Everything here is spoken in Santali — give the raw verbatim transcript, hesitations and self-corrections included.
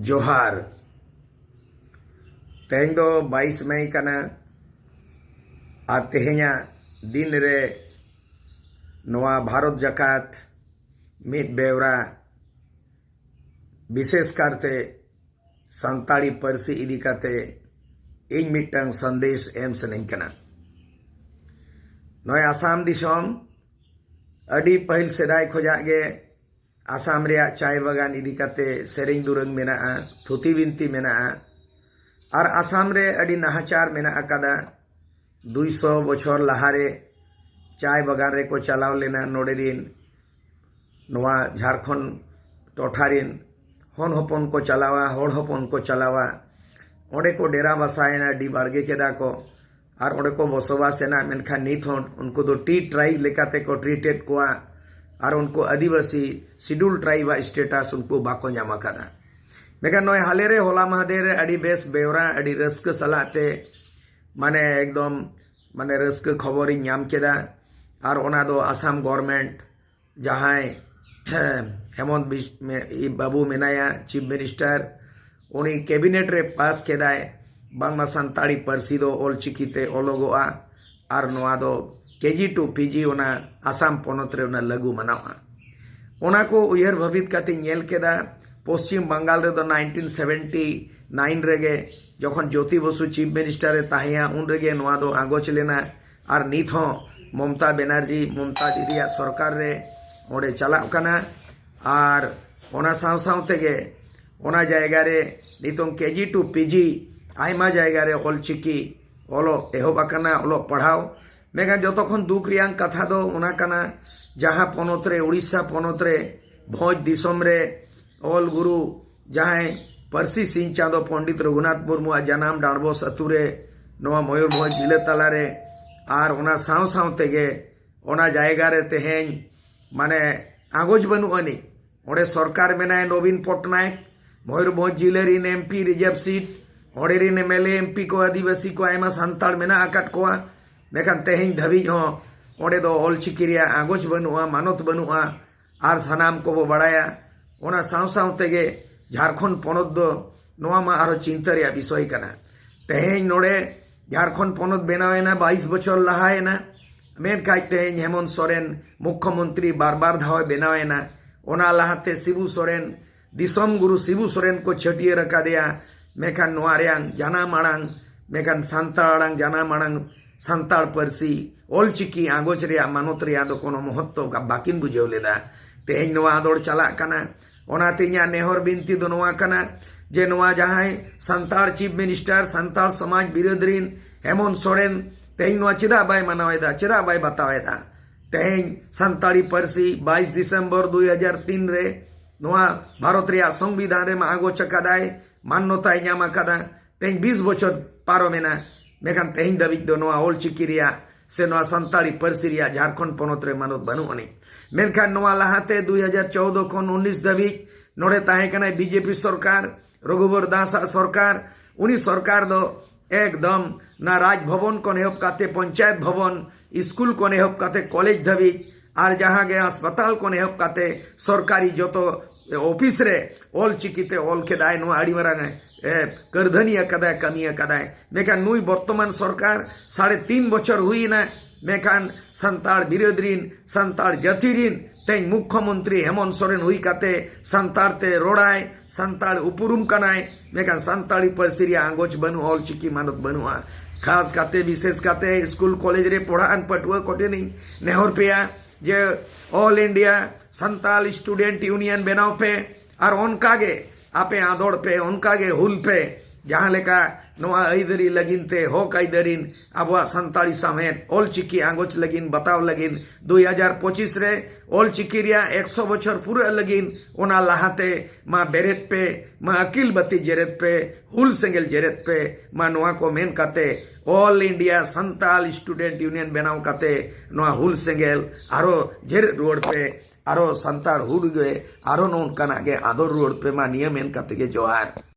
ᱡᱚᱦᱟᱨ᱾ ᱛᱮᱦᱮᱧ ᱫᱚ ᱵᱟᱭᱤᱥ ᱢᱮᱭ ᱠᱟᱱᱟ᱾ ᱟᱨ ᱛᱮᱦᱮᱧᱟᱜ ᱫᱤᱱ ᱨᱮ ᱱᱚᱣᱟ ᱵᱷᱟᱨᱚᱛ ᱡᱟᱠᱟᱛ ᱢᱤᱫ ᱵᱮᱣᱨᱟ, ᱵᱤᱥᱮᱥ ᱠᱟᱨᱛᱮ ᱥᱟᱱᱛᱟᱲᱤ ᱯᱟᱹᱨᱥᱤ ᱤᱫᱤ ᱠᱟᱛᱮ ᱤᱧ ᱢᱤᱫᱴᱟᱝ ᱥᱟᱸᱫᱮᱥ ᱮᱢ ᱥᱟᱱᱟᱧ ᱠᱟᱱᱟ᱾ ᱱᱚᱜᱼᱚᱭ ᱟᱥᱟᱢ ᱫᱤᱥᱚᱢ ᱟᱹᱰᱤ ᱯᱟᱹᱦᱤᱞ ᱥᱮᱫᱟᱭ ᱠᱷᱚᱱᱟᱜ ᱜᱮ ᱟᱥᱟᱢ ᱨᱮᱭᱟᱜ ᱪᱟᱭ ᱵᱟᱜᱟᱱ ᱤᱫᱤ ᱠᱟᱛᱮ ᱥᱮᱨᱮᱧ ᱫᱩᱨᱟᱹᱝ ᱢᱮᱱᱟᱜᱼᱟ, ᱛᱷᱩᱛᱤ ᱵᱤᱱᱛᱤ ᱢᱮᱱᱟᱜᱼᱟ᱾ ᱟᱨ ᱟᱥᱟᱢ ᱨᱮ ᱟᱹᱰᱤ ᱱᱟᱦᱟᱪᱟᱨ ᱢᱮᱱᱟᱜ ᱟᱠᱟᱫᱟ᱾ ᱫᱩᱭᱥᱚ ᱵᱚᱪᱷᱚᱨ ᱞᱟᱦᱟᱨᱮ ᱪᱟᱭ ᱵᱟᱜᱟᱱ ᱨᱮᱠᱚ ᱪᱟᱞᱟᱣ ᱞᱮᱱᱟ ᱱᱚᱰᱮ ᱨᱤᱱ, ᱱᱚᱣᱟ ᱡᱷᱟᱲᱠᱷᱚᱸᱰ ᱴᱚᱴᱷᱟ ᱨᱤᱱ ᱦᱚᱱ ᱦᱚᱯᱚᱱ ᱠᱚ ᱪᱟᱞᱟᱣᱟ, ᱦᱚᱲ ᱦᱚᱯᱚᱱ ᱠᱚ ᱪᱟᱞᱟᱣᱟ᱾ ᱚᱸᱰᱮ ᱠᱚ ᱰᱮᱨᱟ ᱵᱟᱥᱟᱭᱮᱱᱟ, ᱰᱤ ᱵᱟᱲᱜᱮ ᱠᱮᱫᱟ ᱠᱚ᱾ ᱟᱨ ᱚᱸᱰᱮ ᱠᱚ ᱵᱚᱥᱚᱵᱟᱥ ᱮᱱᱟ, ᱢᱮᱱᱠᱷᱟᱱ ᱱᱤᱛ ᱦᱚᱸ ᱩᱱᱠᱩ ᱫᱚ ᱴᱤ ᱴᱨᱟᱭᱤᱵᱽ ᱞᱮᱠᱟᱛᱮ ᱠᱚ ᱴᱨᱤᱴᱮᱰ ᱠᱚᱣᱟ᱾ ᱟᱨ ᱩᱱᱠᱩ ᱟᱹᱫᱤᱵᱟᱹᱥᱤ ᱥᱤᱰᱩᱞ ᱴᱨᱟᱭᱤᱵᱽ ᱟᱜ ᱥᱴᱮᱴᱟᱥ ᱩᱱᱠᱩ ᱵᱟᱠᱚ ᱧᱟᱢ ᱟᱠᱟᱫᱟ᱾ ᱢᱮᱱᱠᱷᱟᱱ ᱱᱚᱜᱼᱚᱭ ᱦᱟᱞᱮ ᱨᱮ ᱦᱚᱞᱟ ᱢᱟᱦᱫᱮᱨ ᱨᱮ ᱟᱹᱰᱤ ᱵᱮᱥ ᱵᱮᱣᱨᱟ, ᱟᱹᱰᱤ ᱨᱟᱹᱥᱠᱟᱹ ᱥᱟᱞᱟᱜ ᱛᱮ, ᱢᱟᱱᱮ ᱮᱠᱫᱚᱢ, ᱢᱟᱱᱮ ᱨᱟᱹᱥᱠᱟᱹ ᱠᱷᱚᱵᱚᱨᱤᱧ ᱧᱟᱢ ᱠᱮᱫᱟ᱾ ᱟᱨ ᱚᱱᱟ ᱫᱚ ᱟᱥᱟᱢ ᱜᱚᱨᱢᱮᱱᱴ, ᱡᱟᱦᱟᱸᱭ ᱦᱮᱢᱚᱱᱛ ᱵᱤᱥ-, ᱢᱮ-, ᱤ-, ᱵᱟᱹᱵᱩ ᱢᱮᱱᱟᱭᱟ, ᱪᱤᱯ ᱢᱤᱱᱤᱥᱴᱟᱨ, ᱩᱱᱤ ᱠᱮᱵᱤᱱᱮᱴ ᱨᱮ ᱯᱟᱥ ᱠᱮᱫᱟᱭ, ᱵᱟᱝᱢᱟ ᱥᱟᱱᱛᱟᱲᱤ ᱯᱟᱹᱨᱥᱤ ᱫᱚ ᱚᱞ ᱪᱤᱠᱤ ᱛᱮ ᱚᱞᱚᱜᱚᱜᱼᱟ᱾ ᱟᱨ ᱱᱚᱣᱟ ᱫᱚ ᱠᱮᱡᱤ ᱴᱩ ᱯᱤᱡᱤ ᱚᱱᱟ ᱟᱥᱟᱢ ᱯᱚᱱᱚᱛ ᱨᱮ ᱚᱱᱟ ᱞᱟᱹᱜᱩ ᱢᱟᱱᱟᱣᱟ᱾ ᱚᱱᱟ ᱠᱚ ᱩᱭᱦᱟᱹᱨ ᱵᱷᱟᱹᱵᱤᱛ ᱠᱟᱛᱮᱧ ᱧᱮᱞ ᱠᱮᱫᱟ, ᱯᱚᱥᱪᱤᱢ ᱵᱟᱝᱜᱟᱞ ᱨᱮᱫᱚ ᱱᱟᱭᱤᱱᱴᱤᱱ ᱥᱮᱵᱷᱮᱱᱴᱤ ᱱᱟᱭᱤᱱ ᱨᱮᱜᱮ, ᱡᱚᱠᱷᱚᱱ ᱡᱳᱛᱤ ᱵᱚᱥᱩ ᱪᱤᱯ ᱢᱤᱱᱤᱥᱴᱟᱨ ᱮ ᱛᱟᱦᱮᱸᱭᱟ, ᱩᱱ ᱨᱮᱜᱮ ᱱᱚᱣᱟ ᱫᱚ ᱟᱸᱜᱚᱪ ᱞᱮᱱᱟ᱾ ᱟᱨ ᱱᱤᱛ ᱦᱚᱸ ᱢᱚᱢᱛᱟ ᱵᱮᱱᱟᱨᱡᱤ, ᱢᱚᱢᱛᱟ ᱫᱤᱫᱤᱭᱟᱜ ᱥᱚᱨᱠᱟᱨ ᱨᱮ ᱚᱸᱰᱮ ᱪᱟᱞᱟᱜ ᱠᱟᱱᱟ᱾ ᱟᱨ ᱚᱱᱟ ᱥᱟᱶ ᱥᱟᱶ ᱛᱮᱜᱮ ᱚᱱᱟ ᱡᱟᱭᱜᱟ ᱨᱮ ᱱᱤᱛᱚᱝ ᱠᱮᱡᱤ ᱴᱩ ᱯᱤᱡᱤ ᱟᱭᱢᱟ ᱡᱟᱭᱜᱟ ᱨᱮ ᱚᱞᱪᱤᱠᱤ ᱚᱞᱚᱜ ᱮᱦᱚᱵ ᱟᱠᱟᱱᱟ, ᱚᱞᱚᱜ ᱯᱟᱲᱦᱟᱣ᱾ ᱢᱮᱱᱠᱷᱟᱱ ᱡᱚᱛᱚ ᱠᱷᱚᱱ ᱫᱩᱠ ᱨᱮᱭᱟᱜ ᱠᱟᱛᱷᱟ ᱫᱚ ᱚᱱᱟ ᱠᱟᱱᱟ, ᱡᱟᱦᱟᱸ ᱯᱚᱱᱚᱛ ᱨᱮ, ᱩᱲᱤᱥᱥᱟ ᱯᱚᱱᱚᱛ ᱨᱮ, ᱵᱷᱚᱸᱡᱽ ᱫᱤᱥᱚᱢ ᱨᱮ ᱚᱞ ᱜᱩᱨᱩ ᱡᱟᱦᱟᱸᱭ ᱯᱟᱹᱨᱥᱤ ᱥᱤᱧ ᱪᱟᱸᱫᱚ ᱯᱚᱱᱰᱤᱛ ᱨᱚᱜᱷᱩᱱᱟᱛᱷ ᱢᱩᱨᱢᱩᱣᱟᱜ ᱡᱟᱱᱟᱢ ᱰᱟᱸᱰᱵᱚᱥ ᱟᱹᱛᱩ ᱨᱮ, ᱱᱚᱣᱟ ᱢᱚᱭᱩᱨᱵᱷᱚᱸᱡᱽ ᱡᱤᱞᱟᱹ ᱛᱟᱞᱟ ᱨᱮ, ᱟᱨ ᱚᱱᱟ ᱥᱟᱶ ᱥᱟᱶ ᱛᱮᱜᱮ ᱚᱱᱟ ᱡᱟᱭᱜᱟ ᱨᱮ ᱛᱮᱦᱮᱧ ᱢᱟᱱᱮ ᱟᱸᱜᱚᱪ ᱵᱟᱹᱱᱩᱜ ᱟᱹᱱᱤᱡ᱾ ᱚᱸᱰᱮ ᱥᱚᱨᱠᱟᱨ ᱢᱮᱱᱟᱭ, ᱱᱚᱵᱤᱱ ᱯᱚᱴᱱᱟᱭᱮᱠ, ᱢᱚᱭᱩᱨᱵᱷᱚᱸᱡᱽ ᱡᱤᱞᱟᱹ ᱨᱤᱱ ᱮᱢᱯᱤ ᱨᱤᱡᱟᱨᱵᱷ ᱥᱤᱴ, ᱚᱸᱰᱮ ᱨᱤᱱ ᱮᱢᱮᱞᱮ, ᱮᱢᱯᱤ ᱠᱚ, ᱟᱹᱫᱤᱵᱟᱹᱥᱤ ᱠᱚ, ᱟᱭᱢᱟ ᱥᱟᱱᱛᱟᱲ ᱢᱮᱱᱟᱜ ᱟᱠᱟᱫ ᱠᱚᱣᱟ᱾ ᱢᱮᱱᱠᱷᱟᱱ ᱛᱮᱦᱮᱧ ᱫᱷᱟᱹᱵᱤᱡ ᱦᱚᱸ ᱚᱸᱰᱮ ᱫᱚ ᱚᱞᱪᱤᱠᱤ ᱨᱮᱭᱟᱜ ᱟᱸᱜᱚᱪ ᱵᱟᱹᱱᱩᱜᱼᱟ, ᱢᱟᱱᱚᱛ ᱵᱟᱹᱱᱩᱜᱼᱟ᱾ ᱟᱨ ᱥᱟᱱᱟᱢ ᱠᱚᱵᱚ ᱵᱟᱲᱟᱭᱟ, ᱚᱱᱟ ᱥᱟᱶ ᱥᱟᱶ ᱛᱮᱜᱮ ᱡᱷᱟᱲᱠᱷᱚᱸᱰ ᱯᱚᱱᱚᱛ ᱫᱚ, ᱱᱚᱣᱟ ᱢᱟ ᱟᱨᱦᱚᱸ ᱪᱤᱱᱛᱟᱹ ᱨᱮᱭᱟᱜ ᱵᱤᱥᱚᱭ ᱠᱟᱱᱟ᱾ ᱛᱮᱦᱮᱧ ᱱᱚᱰᱮ ᱡᱷᱟᱲᱠᱷᱚᱸᱰ ᱯᱚᱱᱚᱛ ᱵᱮᱱᱟᱣ ᱮᱱᱟ, ᱵᱟᱭᱤᱥ ᱵᱚᱪᱷᱚᱨ ᱞᱟᱦᱟᱭᱮᱱᱟ, ᱢᱮᱱᱠᱷᱟᱱ ᱛᱮᱦᱮᱧ ᱦᱮᱢᱚᱱᱛ ᱥᱚᱨᱮᱱ ᱢᱩᱠᱷᱭᱚᱢᱚᱱᱛᱨᱤ ᱵᱟᱨ ᱵᱟᱨ ᱫᱷᱟᱣ ᱮ ᱵᱮᱱᱟᱣ ᱮᱱᱟ᱾ ᱚᱱᱟ ᱞᱟᱦᱟᱛᱮ ᱥᱤᱵᱩ ᱥᱚᱨᱮᱱ, ᱫᱤᱥᱚᱢ ᱜᱩᱨᱩ ᱥᱤᱵᱩ ᱥᱚᱨᱮᱱ ᱠᱚ ᱪᱷᱟᱹᱴᱭᱟᱹᱨ ᱟᱠᱟᱫᱮᱭᱟ᱾ ᱢᱮᱱᱠᱷᱟᱱ ᱱᱚᱣᱟ ᱨᱮᱭᱟᱝ ᱡᱟᱱᱟᱢ ᱟᱲᱟᱝ, ᱢᱮᱱᱠᱷᱟᱱ ᱥᱟᱱᱛᱟᱲ ᱟᱲᱟᱝ, ᱡᱟᱱᱟᱢ ᱟᱲᱟᱝ ᱥᱟᱱᱛᱟᱲ ᱯᱟᱹᱨᱥᱤ, ᱚᱞᱪᱤᱠᱤ ᱟᱸᱜᱚᱪ ᱨᱮᱭᱟᱜ ᱢᱟᱱᱚᱛ ᱨᱮᱭᱟᱜ ᱫᱚ ᱠᱳᱱᱳ ᱢᱚᱦᱚᱛᱛᱚ ᱵᱟᱹᱠᱤᱱ ᱵᱩᱡᱷᱟᱹᱣ ᱞᱮᱫᱟ᱾ ᱛᱮᱦᱮᱧ ᱱᱚᱣᱟ ᱟᱸᱫᱳᱲ ᱪᱟᱞᱟᱜ ᱠᱟᱱᱟ᱾ ᱚᱱᱟᱛᱮ ᱤᱧᱟᱹᱜ ᱱᱮᱦᱚᱨ ᱵᱤᱱᱛᱤ ᱫᱚ ᱱᱚᱣᱟ ᱠᱟᱱᱟ ᱡᱮ ᱱᱚᱣᱟ ᱡᱟᱦᱟᱸᱭ ᱥᱟᱱᱛᱟᱲ ᱪᱤᱯ ᱢᱤᱱᱤᱥᱴᱟᱨ, ᱥᱟᱱᱛᱟᱲ ᱥᱚᱢᱟᱡᱽ ᱵᱤᱨᱳᱫᱷ ᱨᱤᱱ ᱦᱮᱢᱚᱱᱛ ᱥᱚᱨᱮᱱ, ᱛᱮᱦᱮᱧ ᱱᱚᱣᱟ ᱪᱮᱫᱟᱜ ᱵᱟᱭ ᱢᱟᱱᱟᱣ ᱮᱫᱟ, ᱪᱮᱫᱟᱜ ᱵᱟᱭ ᱵᱟᱛᱟᱣ ᱮᱫᱟ? ᱛᱮᱦᱮᱧ ᱥᱟᱱᱛᱟᱲᱤ ᱯᱟᱹᱨᱥᱤ ᱵᱟᱭᱤᱥ ᱰᱤᱥᱮᱢᱵᱚᱨ ᱫᱩᱭ ᱦᱟᱡᱟᱨ ᱛᱤᱱ ᱨᱮ ᱱᱚᱣᱟ ᱵᱷᱟᱨᱚᱛ ᱨᱮᱭᱟᱜ ᱥᱚᱝᱵᱤᱫᱷᱟᱱ ᱨᱮ ᱢᱟ ᱟᱸᱜᱚᱪ ᱟᱠᱟᱫᱟᱭ, ᱢᱟᱱᱱᱚᱛᱟᱭ ᱧᱟᱢ ᱟᱠᱟᱫᱟ᱾ ᱛᱮᱦᱮᱧ ᱵᱤᱥ ᱵᱚᱪᱷᱚᱨ ᱯᱟᱨᱚᱢᱮᱱᱟ, ᱢᱮᱱᱠᱷᱟᱱ ᱛᱮᱦᱮᱧ ᱫᱷᱟᱹᱵᱤᱡ ᱫᱚ ᱱᱚᱣᱟ ᱚᱞᱪᱤᱠᱤ ᱨᱮᱭᱟᱜ ᱥᱮ ᱱᱚᱣᱟ ᱥᱟᱱᱛᱟᱲᱤ ᱯᱟᱹᱨᱥᱤ ᱨᱮᱭᱟᱜ ᱡᱷᱟᱲᱠᱷᱚᱸᱰ ᱯᱚᱱᱚᱛ ᱨᱮ ᱢᱟᱱᱚᱛ ᱵᱟᱹᱱᱩᱜ ᱟᱹᱱᱤᱡ᱾ ᱢᱮᱱᱠᱷᱟᱱ ᱱᱚᱣᱟ ᱞᱟᱦᱟᱛᱮ ᱫᱩᱭ ᱦᱟᱡᱟᱨ ᱪᱳᱣᱫᱚ ᱠᱷᱚᱱ ᱩᱱᱤᱥ ᱫᱷᱟᱹᱵᱤᱡ ᱱᱚᱰᱮ ᱛᱟᱦᱮᱸ ᱠᱟᱱᱟᱭ ᱵᱤᱡᱮᱯᱤ ᱥᱚᱨᱠᱟᱨ, ᱨᱚᱜᱷᱩᱵᱚᱨ ᱫᱟᱥ ᱟᱜ ᱥᱚᱨᱠᱟᱨ᱾ ᱩᱱᱤ ᱥᱚᱨᱠᱟᱨ ᱫᱚ ᱮᱠᱫᱚᱢ ᱱᱟ ᱨᱟᱡᱽ ᱵᱷᱚᱵᱚᱱ ᱠᱷᱚᱱ ᱮᱦᱚᱵ ᱠᱟᱛᱮ, ᱯᱚᱧᱪᱟᱭᱮᱛ ᱵᱷᱚᱵᱚᱱ, ᱥᱠᱩᱞ ᱠᱷᱚᱱ ᱮᱦᱚᱵ ᱠᱟᱛᱮ ᱠᱚᱞᱮᱡᱽ ᱫᱷᱟᱹᱵᱤᱡ, ᱟᱨ ᱡᱟᱦᱟᱸ ᱜᱮ ᱦᱟᱥᱯᱟᱛᱟᱞ ᱠᱷᱚᱱ ᱮᱦᱚᱵ ᱠᱟᱛᱮ ᱥᱚᱨᱠᱟᱨᱤ ᱡᱚᱛᱚ ᱚᱯᱷᱤᱥ ᱨᱮ ᱚᱞᱪᱤᱠᱤ ᱛᱮ ᱚᱞ ᱠᱮᱫᱟᱭ᱾ ᱱᱚᱣᱟ ᱟᱹᱰᱤ ᱢᱟᱨᱟᱝ ᱮ, ᱮ, ᱠᱟᱹᱨᱫᱷᱟᱹᱱᱤ ᱟᱠᱟᱫᱟᱭ, ᱠᱟᱹᱢᱤ ᱟᱠᱟᱫᱟᱭ᱾ ᱢᱮᱱᱠᱷᱟᱱ ᱱᱩᱭ ᱵᱚᱨᱛᱚᱢᱟᱱ ᱥᱚᱨᱠᱟᱨ ᱥᱟᱲᱮ ᱛᱤᱱ ᱵᱚᱪᱷᱚᱨ ᱦᱩᱭᱮᱱᱟ, ᱢᱮᱱᱠᱷᱟᱱ ᱥᱟᱱᱛᱟᱲ ᱵᱤᱨᱳᱫᱷ ᱨᱤᱱ, ᱥᱟᱱᱛᱟᱲ ᱡᱟᱹᱛᱤ ᱨᱤᱱ ᱛᱮᱦᱮᱧ ᱢᱩᱠᱠᱷᱚ ᱢᱚᱱᱛᱨᱤ ᱦᱮᱢᱚᱱᱛ ᱥᱚᱨᱮᱱ ᱦᱩᱭ ᱠᱟᱛᱮ ᱥᱟᱱᱛᱟᱲ ᱛᱮ ᱨᱚᱲᱟᱭ, ᱥᱟᱱᱛᱟᱲ ᱩᱯᱨᱩᱢ ᱠᱟᱱᱟᱭ, ᱢᱮᱱᱠᱷᱟᱱ ᱥᱟᱱᱛᱟᱲᱤ ᱯᱟᱹᱨᱥᱤ ᱨᱮᱭᱟᱜ ᱟᱸᱜᱚᱪ ᱵᱟᱹᱱᱩᱜᱼᱟ, ᱚᱞᱪᱤᱠᱤ ᱢᱟᱱᱚᱛ ᱵᱟᱹᱱᱩᱜᱼᱟ᱾ ᱠᱷᱟᱥ ᱠᱟᱛᱮ, ᱵᱤᱥᱮᱥ ᱠᱟᱛᱮ ᱥᱠᱩᱞ ᱠᱚᱞᱮᱡᱽ ᱨᱮ ᱯᱚᱲᱦᱟᱜ ᱟᱱ ᱯᱟᱹᱴᱷᱩᱣᱟᱹ ᱠᱚᱴᱷᱮᱱᱤᱧ ᱱᱮᱦᱚᱨ ᱯᱮᱭᱟ ᱡᱮ All India Santal Student Union ᱵᱮᱱᱟᱣ ᱯᱮ ᱟᱨ ᱚᱱᱠᱟ ᱜᱮ ᱟᱯᱮ ᱟᱸᱫᱳᱲ ᱯᱮ, ᱚᱱᱠᱟ ᱜᱮ ᱦᱩᱞ ᱯᱮ᱾ ᱡᱟᱦᱟᱸ ᱞᱮᱠᱟ ᱱᱚᱣᱟ ᱟᱹᱭᱫᱟᱹᱨᱤ ᱞᱟᱹᱜᱤᱫ ᱛᱮ, ᱦᱚᱠ ᱟᱹᱭᱫᱟᱹᱨᱤ, ᱟᱵᱚᱣᱟᱜ ᱥᱟᱱᱛᱟᱲᱤ ᱥᱟᱶᱦᱮᱫ ᱚᱞᱪᱤᱠᱤ ᱟᱸᱜᱚᱪ ᱞᱟᱹᱜᱤᱫ ᱵᱟᱛᱟᱣ ᱞᱟᱹᱜᱤᱫ ᱫᱩᱭ ᱦᱟᱡᱟᱨ ᱯᱚᱸᱪᱤᱥ ᱨᱮ ᱚᱞᱪᱤᱠᱤ ᱨᱮᱭᱟᱜ ᱮᱠᱥᱚ ᱵᱚᱪᱷᱚᱨ ᱯᱩᱨᱟᱹᱜ ᱞᱟᱹᱜᱤᱫ, ᱚᱱᱟ ᱞᱟᱦᱟᱛᱮ ᱢᱟ ᱵᱮᱨᱮᱫ ᱯᱮ, ᱢᱟ ᱟᱹᱠᱤᱞ ᱵᱟᱹᱛᱤ ᱡᱮᱨᱮᱫ ᱯᱮ, ᱦᱩᱞ ᱥᱮᱸᱜᱮᱞ ᱡᱮᱨᱮᱫ ᱯᱮ, ᱢᱟ ᱱᱚᱣᱟ ᱠᱚ ᱢᱮᱱ ᱠᱟᱛᱮ All India Santal Student Union ᱵᱮᱱᱟᱣ ᱠᱟᱛᱮ ᱱᱚᱣᱟ ᱦᱩᱞ ᱥᱮᱸᱜᱮᱞ ᱟᱨᱚ ᱡᱮᱨᱮᱫ ᱨᱩᱣᱟᱹᱲ ᱯᱮ, ᱟᱨᱚ ᱥᱟᱱᱛᱟᱲ ᱦᱩᱞ ᱜᱮ ᱟᱨᱚ ᱱᱚᱝᱠᱟᱱᱟᱜ ᱜᱮ ᱟᱸᱫᱳᱲ ᱨᱩᱣᱟᱹᱲ ᱯᱮ ᱢᱟ, ᱱᱤᱭᱟᱹ ᱢᱮᱱ ᱠᱟᱛᱮ ᱜᱮ ᱡᱚᱦᱟᱨ᱾